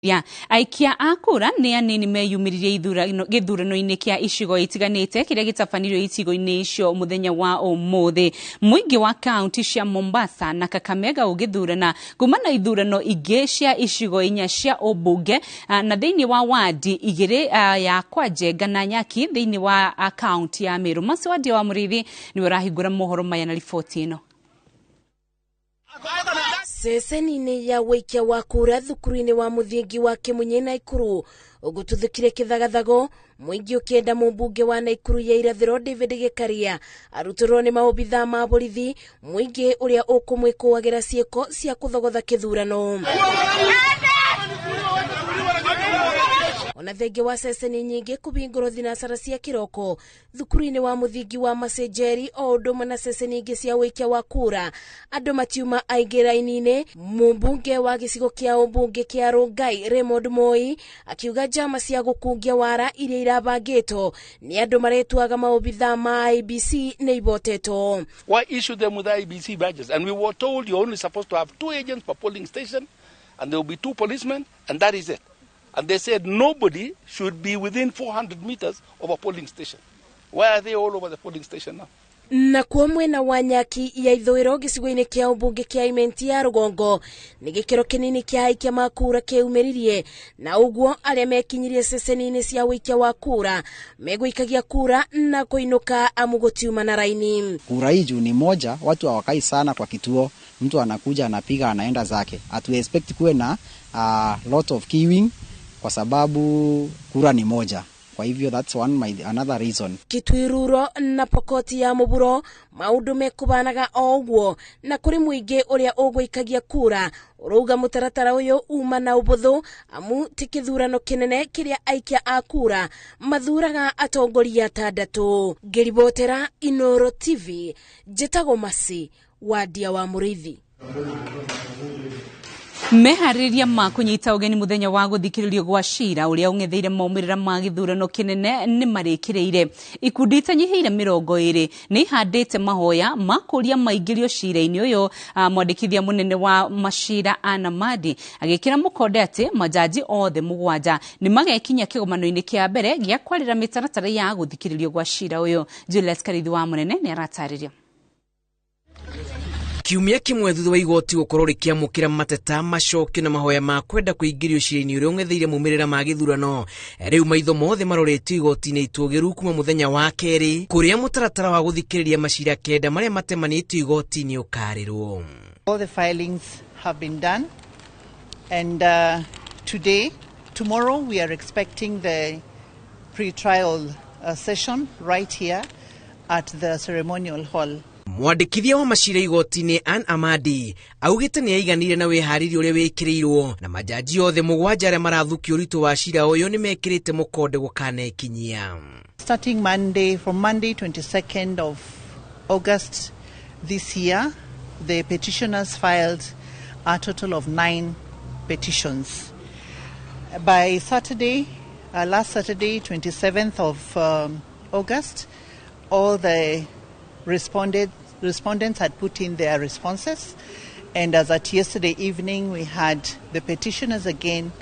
Ya aikia a kura nĩ anini meyumĩririe gĩthurano-inĩ kĩa icigo itiganĩte kĩrĩa gĩtabanirio icigo-inĩ icio mũthenya wa ũmũthĩ. Mũingĩ wa kaunti cia Mombasa na Kakamega ũgĩthurana kuma na ithurano ingĩ cia icigo inya cia ũmbunge na thĩinĩ wa wadi igĩrĩ ya Kwanjenga na Nyaki thĩinĩ wa kaunti ya Meru. Maciwadia wa Mũrĩithi nĩwe ũrahingũra mohoro maya na riboti ĩno. Ceceni-inĩ ya wĩikia wa kura thukuru-inĩ wa mũthingi wa Kĩmunyi Naikuru ũgũtuthũkire kĩthagathago mũingĩ ũkĩenda mũmbunge wa Naikuru ya irathĩro David Gĩkaria arutũrwo nĩ maobithaa ma borithi mũingĩ ũrĩa ũkũmwĩkũagĩra ciĩko cia kũthogotha kĩthurano. Ona thengia wa ceceni nyingĩ kũbingũrwo thinacara cia kĩroko thukuru-inĩ wa mũthingi wa Macenjeri o ũndũ ũmwe na ceceni ingĩ cia wĩikia wa kura andũ matiuma aingĩ raini-inĩ. Mũmbunge wa gĩcigo kĩa ũmbunge kĩa Rongai Raymond Moi akiuga njama cia gũkungia wara iria irabangĩtwo nĩ andũ maretuaga maobithaa ma IEBC nĩ ibotetwo. Why issue them with IEBC badges? And we were told you're only supposed to have 2 agents per polling station and there will be 2 policemen and that is it. And they said nobody should be within 400 meters of a polling station. Why are they all over the polling station now? Na kuo mwena wa Nyaki ya ithũĩro gĩcigo-inĩ kĩa ũmbunge kĩa Imenti ya rũgongo nĩ gĩkĩro kĩnini kĩa aikia ma kura kĩumĩririe na ũguo arĩa mekinyirie ceceni-inĩ cia wĩikia wa kura megũikagia kura na kũinũka amu gũtiuma na raini. Kura hii juu ni moja, watu hawakai sana kwa kituo, mtu anakuja anapiga anaenda zake. Hatu expect kuwe na lot of queuing kwa sababu kura ni moja. Kwa hivyo that's one my another reason. Kitwiruro na Pokoti ya Muburo maundu mekubanaga o uguo na kuri muingi uria uguikagia kura urauga mutaratara uyu uma na ubuthu amu ti kithurano kinene kiria aikia a kura mathuraga atongoria atandatu. Ngiribotera Inoro TV njitagwo Masi Wadia wa Mũrĩithi. Meharĩrĩria ma kũnyita ũgeni mũthenya wa gũthikĩrĩrio gwa cira ũrĩa ũng'etheire maumĩrĩra ma gĩthurano kĩnene nĩ marĩkĩrĩire. Ikundi itanyihĩire 20 nĩ ihandĩte mahoya ma kũria maingĩrio cira-inĩ ũyũ. Mwandĩkithia mũnene wa macira Anna Madi agĩkĩra mũkonde atĩ majaji othe 7 nĩ magekinya kĩgomano-inĩ kĩa mbere gĩa kwarĩra mĩtaratara ya gũthikĩrĩrio gwa cira ũyũ. Julius Karithi wa Mũnene nĩ aratarĩria. Kiumia kĩmwe thutha wa igoti gũkorwo rĩkĩamũkĩra mateta macokio na mahoya ma kwenda kũingĩrio cira-inĩ ũrĩa ũng'etheire maumĩrĩra ma gĩthurano, rĩu maitho mothe maroretio igoti-inĩ itũgĩru kuma mũthenya wa kerĩ kũrĩa mũtaratara wa gũthikĩrĩria macira 9 marĩa matemanĩtio igoti-inĩ ũkarĩrwo. All the filings have been done and today, tomorrow we are expecting the pre-trial session right here at the ceremonial hall. Mwandĩkithia wa macira igoti-inĩ Ann Amadi augĩte nĩ aiganĩire na wĩharĩria ũrĩa wĩkĩrĩirwo na majaji othe 7 arĩa marathukia ũritũ wa cira ũyũ nĩ mekĩrĩte mũkonde gũkanekinyia. Starting Monday, from Monday 22nd of August this year, the petitioners filed a total of 9 petitions. By Saturday, last Saturday, 27th of August, all the respondents had put in their responses, and as at yesterday evening we had the petitioners again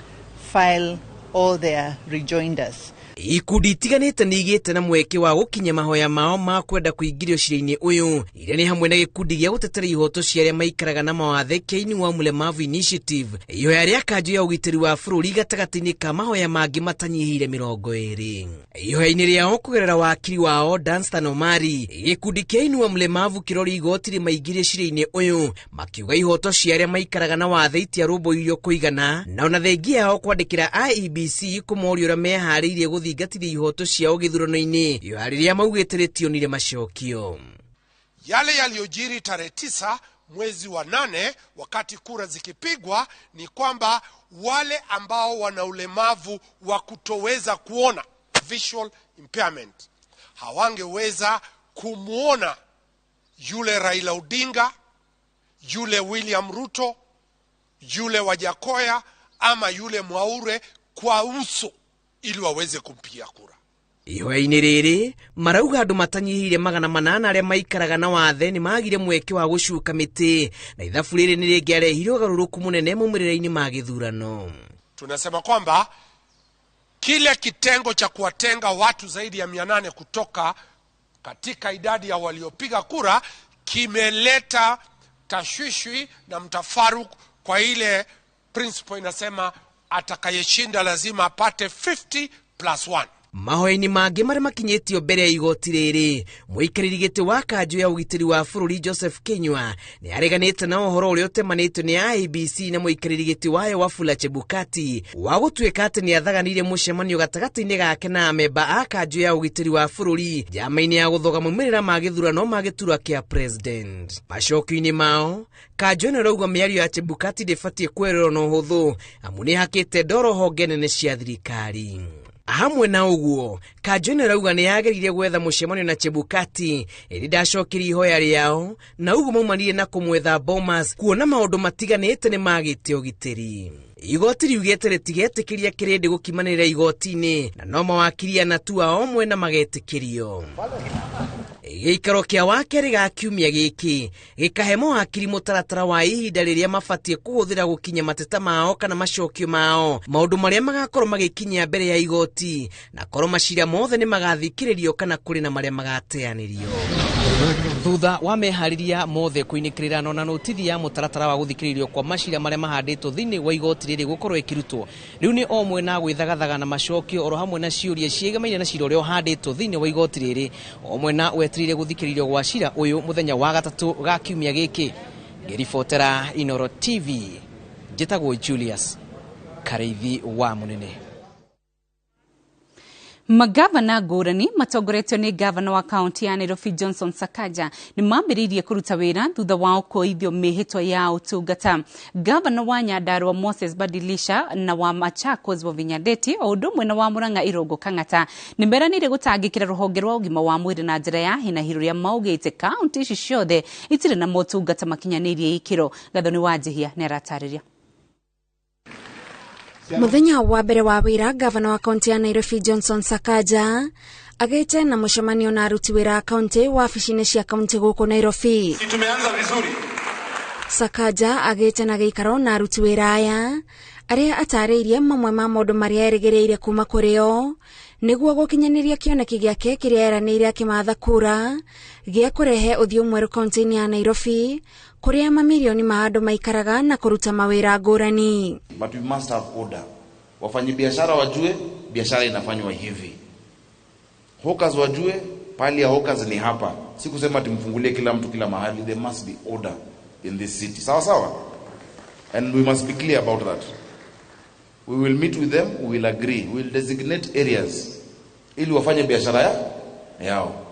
file all their rejoinders. Ikundi itiganĩte nĩ igĩte na mweke wa gũkinya mahoya mao ma kwenda kũingĩrio cira-inĩ ũyũ iria nĩ hamwe na gĩkundi gĩa gũtetera ihoto cia arĩa maikaraga na mawathe kĩa Inua Mlemavu Initiative, ihoya rĩa kanjũ ya ũgitĩri wa bũrũri gatagatĩ-inĩ ka mahoya mangĩ matanyihĩire 20. Ihoya-inĩ rĩao kũgerera wakiri wao Danstan Omari, gĩkundi kĩa Inua Mlemavu kĩrori igoti rĩmaingĩrie cira-inĩ ũyũ makiuga ihoto cia arĩa maikaraga na wathe itiarũmbũirio kũigana na ona thengia yao kwandĩkĩra IEBC kũmoria ũrĩa meharĩirie gũthingatithia ihoto ciao gĩthurano-inĩ ihoya rĩrĩa maugĩte rĩtionire macokio. Yale yaliyojiri tarehe 9 mwezi wa 8 wakati kura zikipigwa ni kwamba wale ambao wana ulemavu wa kutoweza kuona, visual impairment, hawangeweza kumuona yule Raila Odinga, yule William Ruto, yule Wajakoya ama yule Mwaure kwa uso ili waweze kumpigia kura. Ihoya-inĩ rĩrĩ marauga andũ matanyihĩire 800 arĩa maikaraga na wathe nĩ magire mweke wa gũcuka mĩtĩ na ithabu rĩrĩ nĩ rĩngĩarehire ũgarũrũku mũnene maumĩrĩra-inĩ ma gĩthurano. Tunasema kwamba kile kitengo cha kuwatenga watu zaidi ya 800 kutoka katika idadi ya waliopiga kura kimeleta tashwishwi na mtafaruku kwa ile principle inasema atakayeshinda lazima apate 50 plus 1. Mahoya-inĩ mangĩ marĩa makinyĩtio mbere ya igoti rĩrĩ, mũikarĩri gĩtĩ wa kanjũ ya ũgitĩri wa bũrũri Joseph Kinyua nĩ areganĩte na ũhoro ũrĩa ũtemanĩtio nĩ IEBC na mũikarĩri gĩtĩ wayo Wafula Chebukati wa gũtuĩka atĩ nĩ athaganĩire mũcemanio gatagatĩ-inĩ gake na amemba a kanjũ ya ũgitĩri wa bũrũri njama-inĩ ya gũthoga maumĩrĩra ma gĩthurano ma gĩturwa kĩa president. Macokio-inĩ mao, kanjũ ĩno ĩrauga mĩario ya Chebukati ndĩbatiĩ kwererwo na ũhũthũ amu nĩ ĩhakĩte ndoro honge nene cia thirikari. Hamwe na ũguo, kanjũ ĩno ĩrauga nĩ yagĩrĩire gwetha mũcemanio na Chebukati ĩrĩ ndacokeria ihoya rĩao na ũguo maumanire na kũmwetha Bomas kuona maũndũ matiganĩte nĩ magĩte ũgitĩri. Igoti riugĩte rĩtigetĩkĩria kĩrĩndĩ gũkimanĩrĩra igoti-inĩ na no mawakiri ana tu ao mwena magetĩkĩrio. Gĩikaro kĩa wakerĩ ga kiumia gĩkĩ gĩkahe mawakiri mũtaratara wa ihinda rĩrĩa mabatiĩ kũhũthĩra gũkinya mateta mao kana macokio mao, maũndũ marĩa magakorwo magĩkinyia mbere ya igoti, na korwo macira mothe nĩ magathikĩrĩrio kana kũrĩ na marĩa magateanĩrio. Thutha wa meharĩria mothe kũinĩkĩrĩra na notithi ya mũtaratara wa gũthikĩrĩrio kwa macira marĩa mahandĩtwo thĩinĩ wa igoti rĩrĩ gũkorwo ĩkĩrutwo, rĩu nĩ o mwena gwĩthagathaga na macokio oro hamwe na ciũria ciĩgamaine na cira ũrĩa ũhandĩtwo thĩinĩ wa igoti rĩrĩ. O mwena wetereire gũthikĩrĩrio gwa cira ũyũ mũthenya wa gatatũ ga kiumia gĩkĩ. Ngĩribotera Inooro TV, njĩtagwo Julius Kareithi wa Mũnene. Magavana ngũrani matongoretio nĩ gavana wa kaunti ya Nairobi Johnson Sakaja nĩ mambĩrĩirie kũruta wĩra thutha wao kuoithio mĩhĩtwa ya ũtungata. Gavana wa Nyandarua Moses Badilisha na wa Machakos Wavinya Ndeti o ũndũ ũmwe na wa Murang'a Irũngũ Kang'ata nĩ meranĩire gũtangĩkĩra rũhonge rwa ũgima wa mwĩrĩ na njĩra ya hi na hi rũrĩa maugĩte kaunti ici ciothe itirĩ na motungata makinyanĩirie ikĩro. Gathoni wa Njihia nĩ aratarĩria. Muthenya wa mbere wa wĩra, gavana wa kaunti ya Nairobi Johnson Sakaja agĩte na mũcemanio na aruti wĩra a kaunti wabici-inĩ cia kaunti gũkũ Nairobi. Tumeanza vizuri. Sakaja agĩte na gĩikaro na aruti wĩra aya arĩa atarĩirie mamwe ma maũndũ marĩa erĩgĩrĩire kuma kũrĩ o nĩguo gũkinyanĩria kĩoneki gĩake kĩrĩa eranĩire akĩmatha kura gĩa kũrehe ũthiũ mwerũ kaunti-inĩ ya Nairobi kũrĩa mamirioni ma andũ maikaraga na kũruta mawĩra ngũrani. But we must have order. Wafanyibiashara wajue biashara inafanywa hivi. Hawkers wajue pali ya hawkers ni hapa. Si kusema tumfungulie kila mtu kila mahali. There must be order in this city. Sawa sawa? And we must be clear about that. We will meet with them, we will agree, we will designate areas ili wafanye biashara yao.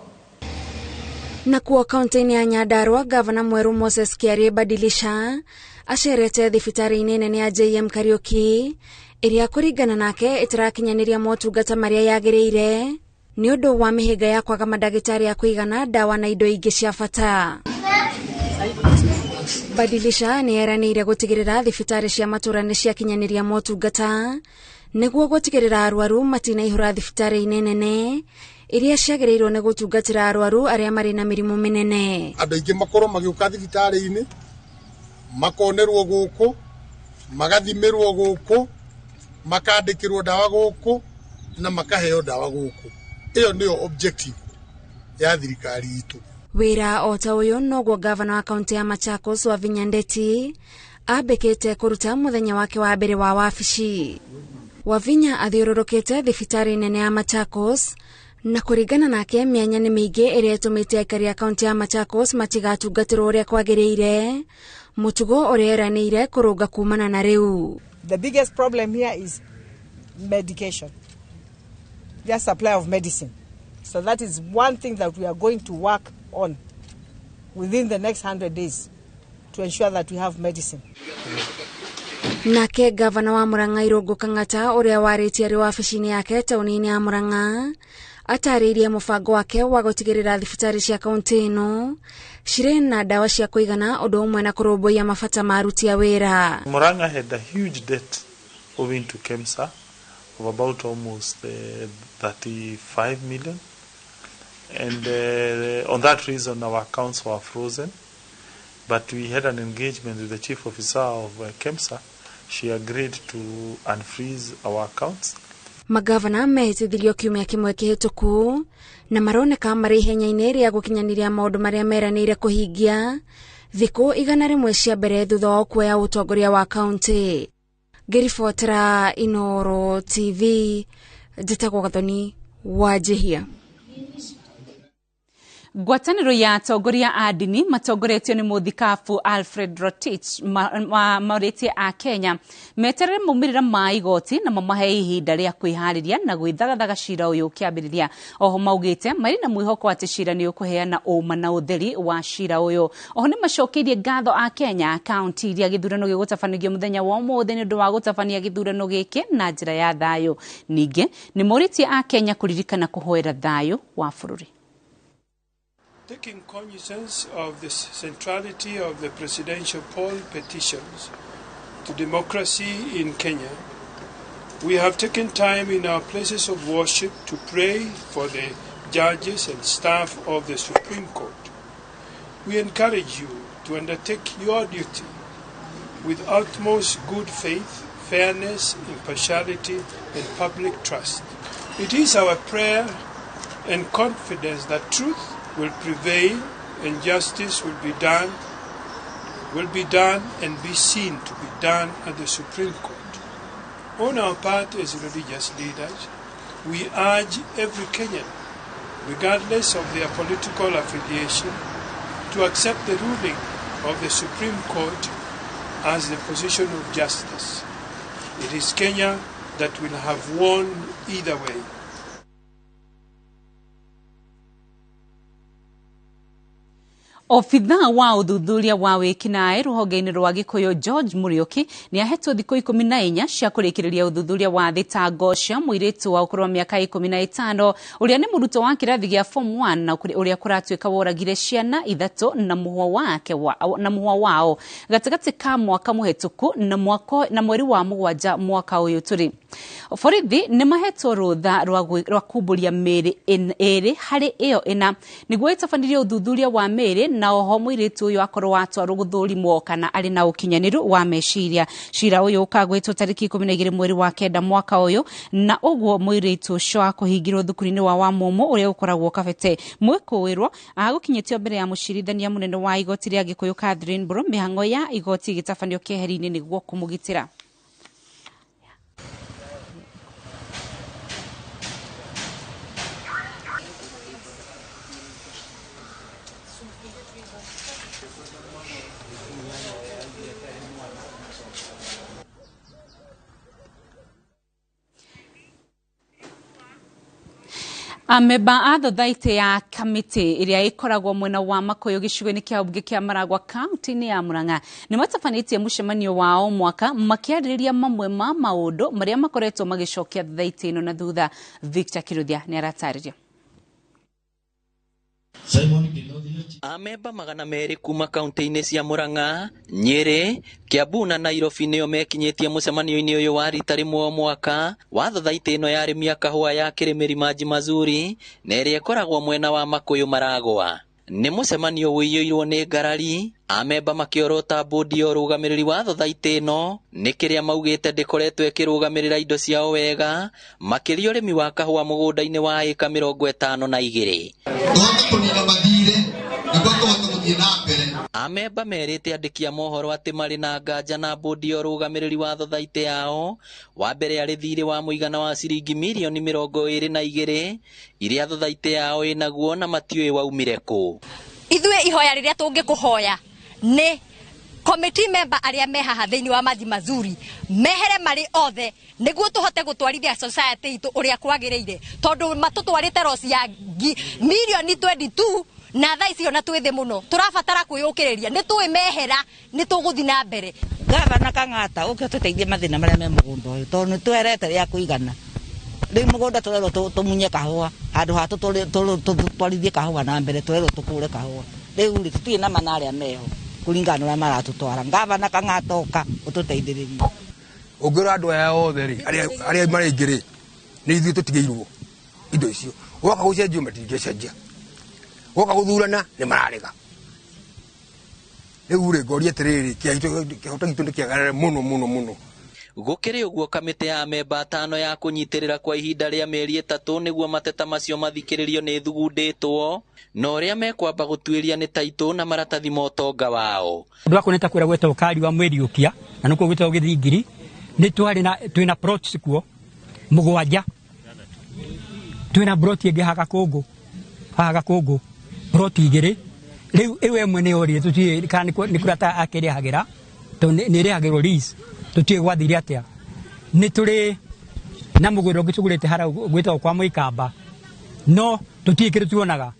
Na kuo kaunti-inĩ ya Nyandarua, gavana mwerũ Moses Kiarie Badilisha acerete thibitarĩ-inĩ nene ya JM Kariuki ĩrĩa kũringana nake ĩtarakinyanĩria motungata marĩa yagĩrĩire nĩ ũndũ wa mĩhĩnga ya kwaga mandagĩtarĩ a kũigana, ndawa na indo ingĩ cia bata. Badilisha nĩ eranĩire gũtigĩrĩra thibitarĩ cia matũũra nĩ ciakinyanĩria motungata nĩguo gũtigĩrĩra arwaru matinaihũra thibitarĩ-inĩ nene iria ciagĩrĩirwo nĩ gũtungatĩra arwaru arĩa marĩ na mĩrimũ mĩnene. Andũ aingĩ makorwo magĩũka thibitarĩ-inĩ, makonerwo gũkũ, magathimĩrwo gũkũ, makandĩkĩrwo ndawa gũkũ na makaheo ndawa gũkũ. Ĩyo nĩyo objective ya thirikari itũ. Wĩra o ta ũyũ noguo gavana wa kaunti ya Machakos Wavinya Ndeti ambĩkĩte kũruta mũthenya wake wa mbere wa wabici. Wavinya athiũrũrũkĩte thibitarĩ nene ya Machakos na kũringana nake mĩanya nĩ mĩingĩ ĩrĩa ĩtũmĩte aikari a kaunti ya Machakos matigatungatĩrwo ũrĩa kwagĩrĩire, mũtugo ũrĩa eranĩire kũrũnga kumana na rĩu. The biggest problem here is medication, just supply of medicine. So that is one thing that we are going to work on within the next 100 days to ensure that we have medicine. Nake gavana wa Murang'a Irũngũ Kang'ata ũrĩa warĩtie arĩ wabici-inĩ yake taũni-inĩ ya Murang'a atarĩirie mũbango wake wa gũtigĩrĩra thibitarĩ cia kaunti ĩno cirĩ na ndawa cia kũigana ũndũ ũmwe na kũrũmbũiya mabata ma aruti a wĩra. Murang'a had a huge debt owing to KEMSA of about almost 35 million. And on that reason our accounts were frozen. But we had an engagement with the chief officer of KEMSA She agreed to unfreeze our accounts. Magavana mehĩtithirio kiumia kĩmwe kĩhĩtũku na maroneka marĩ ihenya-inĩ rĩa gũkinyanĩria maũndũ marĩa meranĩire kũhingia thikũ 100 cia mbere thutha wa kuoya ũtongoria wa kaunti. Ngĩribotera Inooro TV, njĩtagwo Gathoni wa Njihia. Ngwatanĩro ya atongoria a ndini matongoretio nĩ mũthikabu Alfred Rotich maũrĩtie a Kenya meterere maumĩrĩra ma igoti na mamahe ihinda rĩa kwĩharĩria na gwĩthagathaga cira ũyũ ũkĩambĩrĩria. Oho maugĩte marĩ na mwĩhoko atĩ cira nĩ ũkũheana ũma na ũtheri wa cira ũyũ. Oho nĩ macokeirie ngatho a Kenya kaunti iria gĩthurano gĩgũtabanagio mũthenya wa ũmũthĩ nĩ ũndũ wa gũtabania gĩthurano gĩkĩ na njĩra ya thayũ. Ningĩ nĩ morĩtie a Kenya kũririkana kũhoera thayũ wa bũrũri. Taking cognizance of the centrality of the presidential poll petitions to democracy in Kenya, we have taken time in our places of worship to pray for the judges and staff of the Supreme Court. We encourage you to undertake your duty with utmost good faith, fairness, impartiality, and public trust. It is our prayer and confidence that truth will prevail and justice will be done and be seen to be done at the Supreme Court. On our part as religious leaders, we urge every Kenyan, regardless of their political affiliation, to accept the ruling of the Supreme Court as the position of justice. It is Kenya that will have won either way. Obithaa wa ũthuthuria wa wĩkinaĩ rũhonge-inĩ rwa Gĩkũyũ George Muriuki nĩ ahetwo thikũ 14 cia kũrĩkĩrĩria ũthuthuria wa thitango cia mũirĩtu wa ũkũrũ wa mĩaka 15 ũrĩa nĩ mũrutwo wa kĩrathi gĩa form 1 na ũrĩa kũratuĩka woragire ciana 3 na mũhwa wao gatagatĩ ka mwaka mũhetũku na mweri wa 7 mwaka ũyũ tũrĩ. Borithi nĩ mahetwo rũtha rwa kumbũria mĩĩrĩ 2 harĩ ĩyo 4 nĩguo ĩtabanirie ũthuthuria wa mĩĩrĩ na oho mũirĩtu ũyũ akorwo atwarwo gũthũrimwo kana arĩ na ũkinyanĩru wa meciria. Cira ũyũ ũkagwĩtwo tarĩki 12 mweri wa 9 mwaka ũyũ na ũguo mũirĩtu ũcio akũhingirwo thukuru-inĩ wa Wamumu ũrĩa ũkoragwo Kabete. Mwĩkũĩrwo agũkinyĩtio mbere ya mũcirithania mũnene wa igoti rĩa Gĩkũyũ Catherine Mburu mĩhang'o ya igoti ĩgĩtabanio keheri-inĩ nĩguo kũmũgitĩra. Amemba a thothaitĩ ya kamĩtĩ ĩrĩa ĩkoragwo mwena wa Makuyu gĩcigo-inĩ kĩa mbunge kĩa Maragwa kaunti-inĩ ya Murang'a nĩ matabanĩtie mũcemanio wao mwaka makĩarĩrĩria mamwe ma maũndũ marĩa makoretwo magĩcokia thothaitĩ ĩno na thutha. Victor Kiruthia nĩ aratarĩria. Amemba 200 kuma kaunti-inĩ cia Murang'a, Nyeri, Kiambu na Nairobi nĩo mekinyĩtie mũcemanio-inĩ ũyũ wa rita rĩmwe o mwaka wa thothaitĩ ĩno ya arĩmi a kahũa ya Kĩrĩmĩri Maji Mazuri na ĩrĩa ĩkoragwo mwena wa Makuyu Maragwa. Nĩ mũcemanio ũiyũirwo nĩ ngarari, amemba makĩorota bodi ya ũrũgamĩrĩri wa thothaitĩ ĩno nĩ kĩrĩa maugĩte ndĩkoretwo ĩkĩrũgamĩrĩra indo ciao wega, makĩria ũrĩmi wa kahũa mũgũnda-inĩ wa ĩka 52. Amemba merĩte andĩki a mohoro atĩ marĩ na nganja na bodi ya ũrũgamĩrĩri wa thothaitĩ yao wa mbere arĩ thirĩ wa mũigana wa ciringi mirioni 22 iria thothaitĩ yao ĩnaguo na matiũĩ waumire kũ. Ithuĩ ihoya rĩrĩa tũngĩkũhoya nĩ committee member arĩa me haha thĩinĩ wa Maji Mazuri mehere marĩ othe nĩguo tũhote gũtwarithia society itũ ũrĩa kwagĩrĩire, tondũ matũtwarĩte rosi ya mirioni 22 na thaa ici ona twĩ thĩ mũno, tũrabatara kwĩyũkĩrĩria, nĩ tũĩ mehera nĩ tũgũthiĩ na mbere. Gavana Kang'ata ũke ũtũteithie mathĩna marĩa me mũgũnda ũyũ tondũ nĩ twerete rĩa kũigana. Rĩu mũgũnda tũrerwo tũmunye kahũa handũ ha tũtwarithie kahũa na mbere tũrerwo tũkũre kahũa. Rĩu rĩ tũtirĩ na mana arĩa meho kũringana na ũrĩa maratũtwara. Gavana Kang'ata ũka ũtũteithĩrĩrie. Ũngĩrora andũ aya othe rĩ arĩa marĩ aingĩ rĩ nĩ ithuĩ tũtigĩirwo indo icio, woka gũcenjio matingĩcenjia, woka gũthurana nĩ mararega. Rĩu rĩ ngoria atĩrĩrĩ, kĩhoto gitũ nĩ kĩagarare mũno mũno mũno. Gũkĩrĩ ũguo, kamĩtĩ ya amemba 5 ya kũnyitĩrĩra kwa ihinda rĩa mĩeri 3 nĩguo mateta macio mathikĩrĩrio nĩ ĩthugundĩtwo, na ũrĩa mekwamba gũtuĩria nĩ taitũ na maratathi ma ũtonga wao. Ũndũ wa kuoneta kũrĩa gwetagwo Kariwa Mwĩriũkia na nĩkuo gwĩtagwo Gĩthingiri, nĩ twarĩ na twĩna plots kuo 7, twĩna plot ĩngĩ haha Gakũngũ, haha Gakũngũ plot 2. Rĩu ĩyo ĩmwe nĩ yorire, tũtiũĩ kana nĩ kũrĩa ta akĩrĩhagĩra, tondũ nĩ ĩrĩhagĩrwo lease, tũtiũĩ gwathire atĩa. Nĩ tũrĩ na mũgũnda ũngĩ tũgũrĩte harĩa gwĩtagwo kwa Mũikamba, no tũtirĩ kĩndũ tuonaga.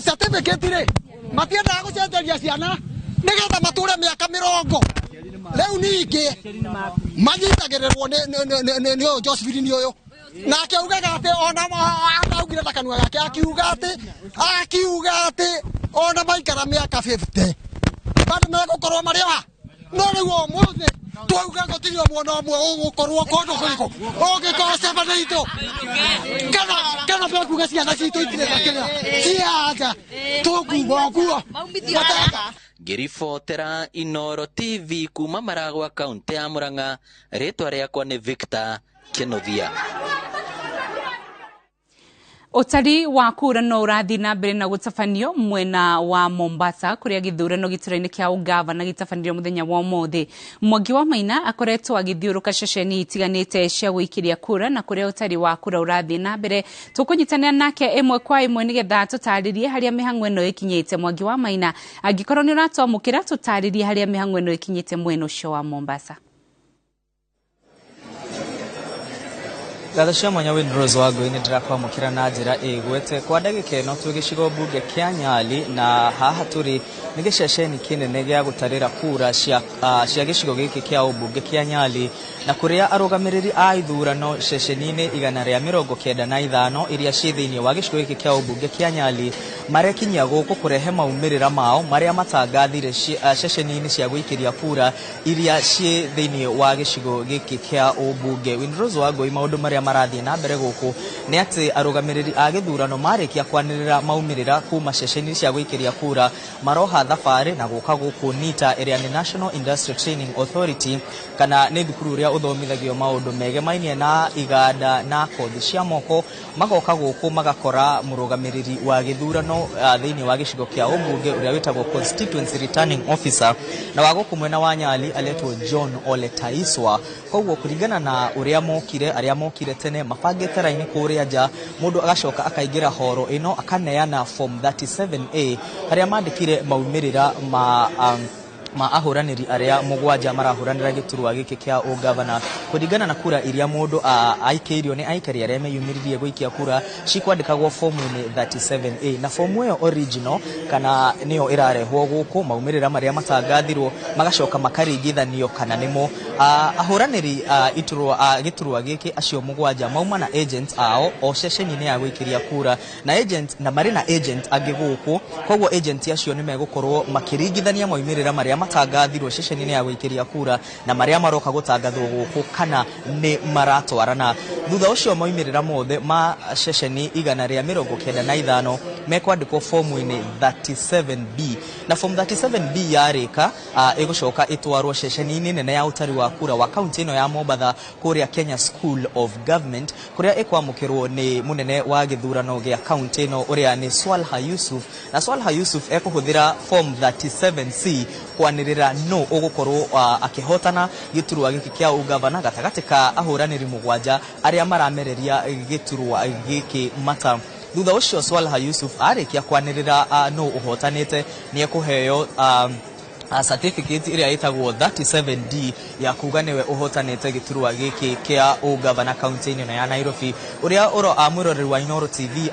Certificate rĩ matiendaga gũcenjeria ciana nĩgetha matũre mĩaka 40. Rĩu ningĩ manyitagĩrĩrwo nĩ ũyũ Josephine ũyũ, nake augaga atĩ ona augire na kanua gake akiuga atĩ ona maikara mĩaka 50 bado megũkorwo marĩ wa. No rĩu ũmũthĩ twauga gũtirĩ mwana ũmwe ũgũkorwo kũndũ kũrĩkũ ũngĩkorwo 72 kana mekuga ciana citũ itirĩ na kĩrĩa cia nja tũkuga ũguo. Ngĩribotera Inooro TV kuma Maragwa, kaunti ya Murang'a, rĩtwa rĩakwa nĩ Victor Kĩnuthia. Ũtari wa kura no ũrathiĩ na mbere na gũtabanio mwena wa Mombasa kũrĩa gĩthurano gĩtura-inĩ kĩa ũgavana gĩtabanirio mũthenya wa ũmũthĩ. Mwangi wa Maina akoretwo agĩthiũrũka ceceni itiganĩte cia gũikĩria kura na kũrĩa ũtari wa kura ũrathiĩ na mbere. Tũkũnyitanĩra nake ĩmwe kwa ĩmwe nĩgetha tũtarĩrie harĩa mĩhang'o ĩno ĩkinyĩte. Mwangi wa Maina, angĩkorwo nĩ ũratwamũkĩra, tũtarĩrie harĩa mĩhang'o ĩno ĩkinyĩte mwena ũcio wa Mombasa. Ngatho cia mwanya Windrose wa Ngũi nĩ ndĩrakwamũkĩra na njĩra ĩgwete kwa ndagĩka ĩno twĩ gĩcigo mbunge kĩa Nyali, na haha tũrĩ nĩ gĩceceni kĩnene gĩa gũtarĩra kura cia gĩcigo gĩkĩ kĩa ũmbunge kĩa Nyali, na kũrĩa arũgamĩrĩri a ithurano ceceni-inĩ 195 iria ciĩ thĩinĩ wa gĩcigo gĩkĩ kĩa ũmbunge kĩa Nyali marekinyia gũkũ kũrehe maumĩrĩra mao marĩa matangathire ceceni-inĩ cia gũikĩria kura iria ciĩ thĩinĩ wa gĩcigo gĩkĩ kĩa ũmbunge. Windrose wa Ngũi, maũndũ marĩa marathiĩ na mbere gũkũ nĩ atĩ arũgamĩrĩri a gĩthurano marĩkia kwanĩrĩra maumĩrĩra kuma ceceni cia gũikĩria kura maroha thabarĩ na gũka gũkũ NITA ĩrĩa nĩ National Industrial Training Authority, kana nĩ thukuru ũrĩa ũthomithagio maũndũ megemainie na iganda na kothi cia moko. Magoka gũkũ magakora mũrũgamĩrĩri wa gĩthurano thĩinĩ wa gĩcigo kĩa ũmbunge ũrĩa wĩtagwo Constituency Returning Officer, na wa gũkũ mwena wa Nyali aletwo John Ole Taiswa. Koguo kũringana na ũrĩa mokire, arĩa mokire tene mabangĩte raini kũrĩa nja, mũndũ agacoka akaingĩra horo ĩno akaneana form 37A harĩa mandĩkire maumĩrĩra ma ahũranĩri arĩa 7 marahũranĩra gĩturwa gĩkĩ kĩa ũgavana kũringana na kura iria mũndũ aikĩirio nĩ aikari arĩa meyumĩririe gũikia kura cikwandĩkagwo fomu-inĩ 37A, na fomu ĩyo original kana nĩyo ĩrarehwo gũkũ, maumĩrĩra marĩa matangathirwo magacoka makaringithanio kana nĩmo ahũranĩri gĩturwa gĩkĩ acio 7 mauma na agent ao o ceceni-inĩ ya gũikĩria kura, na agent na marĩ na agent angĩ gũkũ. Koguo agent acio nĩ megũkorwo makĩringithania maumĩrĩra marĩa matangathirwo ceceni-inĩ ya gũikĩria kura na marĩa maroka gũtangathwo gũkũ kana nĩ maratwarana. Thutha ũcio maumĩrĩra mothe ma ceceni 195 mekwandĩkwo fomu-inĩ 37B, na form 37B yarĩka ĩgũcoka ĩtwarwo ceceni-inĩ nene ya ũtari wa kura wa kaunti ĩno ya Mombatha kũrĩa Kenya School of Government, kũrĩa ĩkwamũkĩrwo nĩ mũnene wa gĩthurano gĩa kaunti ĩno ũrĩa nĩ Swalha Yusuf, na Swalha Yusuf ekũhũthĩra form 37C kwanĩrĩra no ũgũkorwo akĩhotana gĩturwa gĩkĩ kĩa ũgavana gatagatĩ ka ahũranĩri 7 arĩa maramereria gĩturwa gĩkĩ mata. Thutha ũcio Swalha Yusuf arĩkia kwanĩrĩra no ũhotanĩte nĩ ekũheo certificate ĩrĩa ĩtagwo 37D ya kuga nĩwe ũhotanĩte gĩturwa gĩkĩ kĩa ũgavana kaunti-inĩ ĩno ya Nairobi. Ũrĩa mwĩroreri wa Inooro TV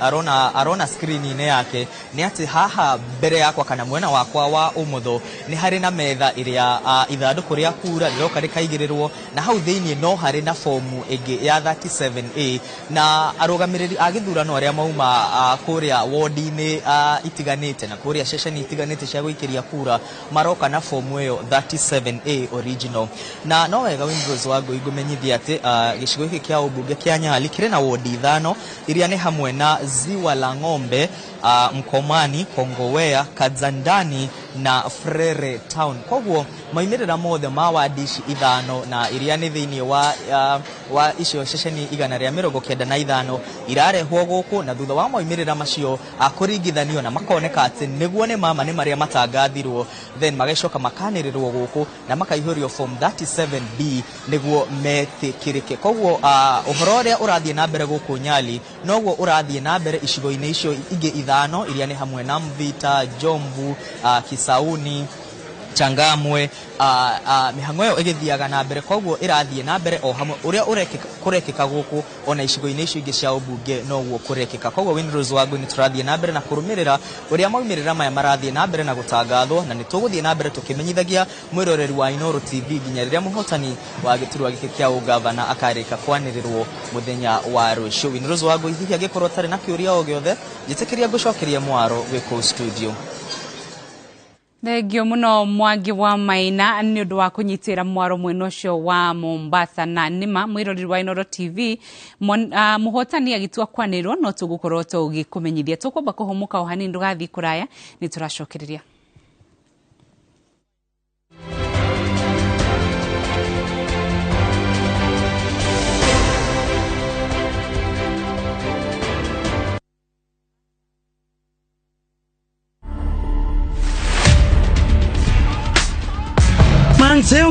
arona screen-inĩ yake nĩ atĩ haha mbere yakwa kana mwena wakwa wa ũmotho nĩ harĩ na metha ĩrĩa ithandũkũ rĩa kura rĩroka rĩkaigĩrĩrwo, na hau thĩinĩ no harĩ na fomu ĩngĩ ya 37A, na arũgamĩrĩri a gĩthurano arĩa mauma kũrĩa wodi-inĩ itiganĩte na kũrĩa ceceni itiganĩte cia gũikĩria kura maroka na fomu ĩyo 37A original. Na no wega Windrose wa Ngũi ngũmenyithia atĩ gĩcigo gĩkĩ kĩa ũmbunge kĩa Nyali kĩrĩ na wodi 5 iria nĩ hamwe na Ziwa la Ng'ombe, Mkomani, Kongowea, Kadzandani na Frere Town. Koguo maumĩrĩra mothe ma wadi ici 5 na iria nĩ thĩinĩ wa icio ceceni 195 irarehwo gũkũ, na thutha wa maumĩrĩra macio kũringithanio na makoneka atĩ nĩguo nĩ mama nĩ marĩa matangathirwo, then magacoka makanĩrĩrwo gũkũ na makaihũrio form 37B nĩguo metĩkĩrĩke. Koguo ũhoro ũrĩa ũrathiĩ na mbere gũkũ Nyali noguo ũrathiĩ na mbere icigo-inĩ icio ingĩ 5 iria nĩ hamwe na Mvita, Jomvu, Kisauni, Changamwe. Mĩhang'o ĩyo ĩgĩthiaga na mbere, koguo ĩrathiĩ na mbere o hamwe ũrĩa kũrekĩka gũkũ ona icigo-inĩ icio ingĩ cia ũmbunge noguo kũrekĩka. Koguo Winrose Wangui, nĩ tũrathiĩ na mbere na kũrũmĩrĩra ũrĩa maumĩrĩra maya marathiĩ na mbere na gũtangathwo, na nĩ tũgũthiĩ na mbere tũkĩmenyithagia mwĩroreri wa Inooro TV nginya rĩrĩa mũhotani wa gĩturwa gĩkĩ kĩa ũgavana akarĩka kwanĩrĩrwo mũthenya wa rũciũ. Winrose Wangui, hihi angĩkorwo ũtarĩ na kĩũria o gĩothe, njĩtĩkĩria ngũcokerie mwaro wĩ kũu studio. Thengio muno Mwangi wa Maina nĩ ũndũ wa kũnyitĩra mwaro mwena ũcio wa Mombasa. Na nĩma mwĩroreri wa Inooro TV, mũhotani agĩtua kwanĩrĩrwo no tũgũkorwo tũgĩkũmenyithia. Tũkwamba kũhũmũka o hanini, ndũgathiĩ kũraya, nĩ tũracokereria. Manze.